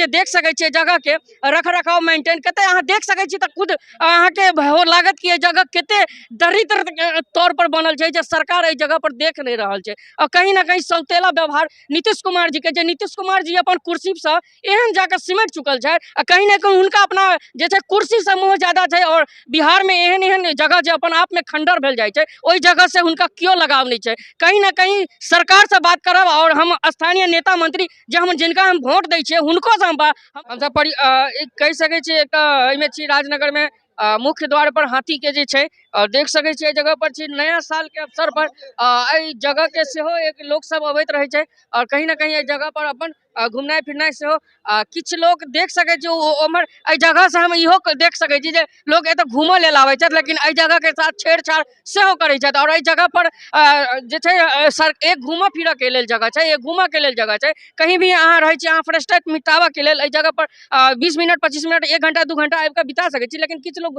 जे देख सकै छियै जगहके रख रखाव मेंटेन कते अहाँ देख सकै छी, तऽ खुद अहाँके हो लागत कि एहि जगह कते दरिद्र तौर पर बनल छै, जे सरकार एहि जगह पर देख नहि रहल छै। आओर कहीं ने कहीं सौतेला व्यवहार नीतीश कुमार जी के, जे नीतीश कुमार जी अपन कुर्सीसँ एहन जाकऽ सिमटि चुकल छथि आ कहीं ने कहीं हुनका अपना जे छै कुर्सीसँ मोह ज्यादा छै। आओर बिहारमे एहन एहन जगह जे अपन आपमे खण्डर भेल जाइ छै, ओहि जगहसँ हुनका केओ लगाव नहि छै। कहीं ने कहीं सरकारसँ बात करब आओर हम स्थानीय नेता मंत्री जे हम जिनका हम वोट दै छियै, हुनकोसँ हम हमसब कहि सकै छियै, एक एहिमे छी राजनगरमे मुख्य द्वार पर हाथीके जे छै आओर देख सकै छियै एहि जगह पर छी। नया सालके अवसर पर एहि जगहके सेहो एक लोक सब अबैत रहै छै आओर कहीं ने कहीं एहि जगह पर अपन घुमनाइ फिरनाइ सेहो किछु लोक देख सकै छी। ओम्हर एहि जगहसँ हम इहो देख सकै छी जे लोक एतऽ घूमऽ लेल आबै छथि, लेकिन एहि जगहके साथ छेड़छाड़ सेहो करै छथि। आओर एहि जगह पर जे छै सर एक घूमऽ फिरऽके लेल जगह छै, एक घूमऽके लेल जगह छै। कहीं भी अहाँ रहै छी, अहाँ फ्रस्ट्रेट मिटाबऽके लेल एहि जगह पर 20 मिनट, 25 मिनट, 1 घंटा, 2 घंटा आबि कऽ बिता सकै छी। लेकिन किछु लोक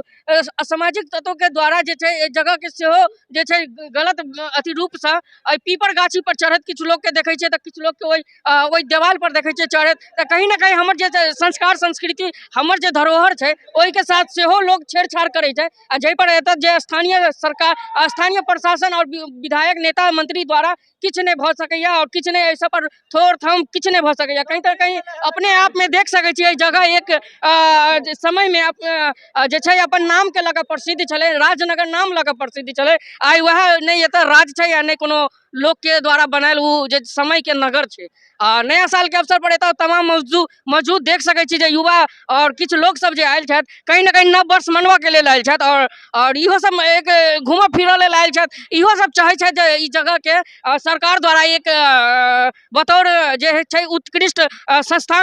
असामाजिक तत्वके द्वारा जे छै एहि जगहके सेहो जे छै गलत अथी रूपसँ एहि पीपर गाछी पर चढ़ैत किछु लोकके देखै छियै, तऽ किछु लोकके ओहि देवाल पर देखै छियै चढ़ैत। तऽ कहीं ने कहीं हमर जे संस्कार संस्कृति, हमर जे धरोहर छै, ओहिके साथ सेहो लोक छेड़छाड़ करै छै आ जाहिपर एतऽ जे स्थानीय सरकार, स्थानीय प्रशासन आओर विधायक, नेता, मंत्री द्वारा किछु नहि भऽ सकैया आओर किछु नहि एहि सब पर थोड़ थाम किछु नहि भऽ सकैया। कहीं तऽ कहीं अपने आपमे देख सकै छियै, एहि जगह एक समयमे जे छै अपन नामके लऽ कऽ प्रसिद्ध छलै, राजनगर नाम लऽ कऽ प्रसिद्ध छलै। आइ वएह नहि एतऽ राज छै आ नहि कोनो लोकके द्वारा बनायल ओ जे समयके नगर छै। आ नया सालके अवसर पर एतऽ तमाम मौजूद देख सकै छी जे युवा आओर किछु लोक सब जे आयल छथि, कहीं ने कहीं नव वर्ष मनबऽके लेल आयल छथि आओर इहो सब एक घूमऽ फिरऽ लेल आयल छथि। इहो सब चाहै छथि जे ई जगहके सरकार द्वारा एक बतौर जे छै उत्कृष्ट संस्था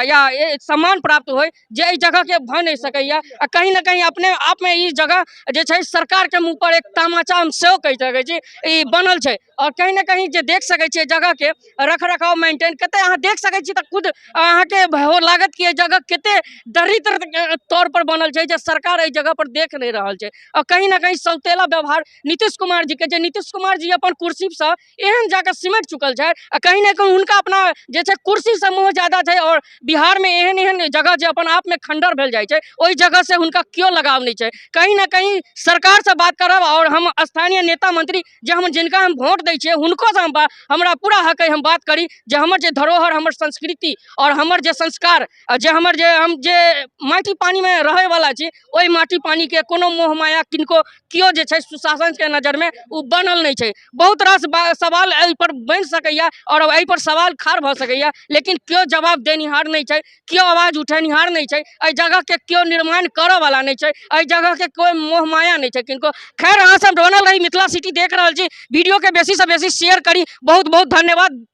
या सम्मान प्राप्त होइ, जे एहि जगहके भऽ नहि सकैया। आ कहीं ने कहीं अपने आपमे ई जगह जे छै सरकारके मुँह पर एक तमाचा हम सेहो कहि सकै छी ई बनल छै। आओर कहीं ने कहीं जे देख सकै छियै जगहके रख रखाव मेंटेन कते अहाँ देख सकै छी, तऽ खुद अहाँके हो लागत कि एहि जगह कते दरिद्र तौर पर बनल छै, जे सरकार एहि जगह पर देख नहि रहल छै। आओर कहीं ने कहीं सौतेला व्यवहार नीतीश कुमार जी के, जे नीतीश कुमार जी अपन कुर्सीसँ एहन जाकऽ सिमटि चुकल छथि आ कहीं ने कहीं हुनका अपना जे छै कुर्सीसँ मोह ज्यादा छै। आओर बिहारमे एहन एहन जगह जे अपन आपमे खण्डर भेल जाइ छै, ओहि जगहसँ हुनका केओ लगाव नहि छै। कहीं ने कहीं सरकारसँ बात करब आओर हम स्थानीय नेता मंत्री जे हम जिनका हम वोट दै छियै, हुनकोसँ हम हमरा पूरा हक अइ हम बात करी जे हमर जे धरोहर, हमर संस्कृति आओर हमर जे संस्कार, जे हमर जे हम जे माटि पानिमे रहैवला छी, ओहि माटि पानिके कोनो मोह माया किनको केओ जे छै सुशासनके नजरमे ओ बनल नहि छै। बहुत रास सवाल एहिपर बनि सकैया आओर एहिपर सवाल खाड़ भऽ सकैया, लेकिन केओ जवाब देनिहार नहि छै, केओ आवाज उठेनिहार नहि छै, एहि जगहके केओ निर्माण करऽवला नहि छै, एहि जगहके कोइ मोह माया नहि छै किनको। खैर, अहाँ सब बनल रही, मिथिला सिटी देख रहल छी, वीडियोके बेसीसँ बेसी शेयर करी। बहुत बहुत धन्यवाद।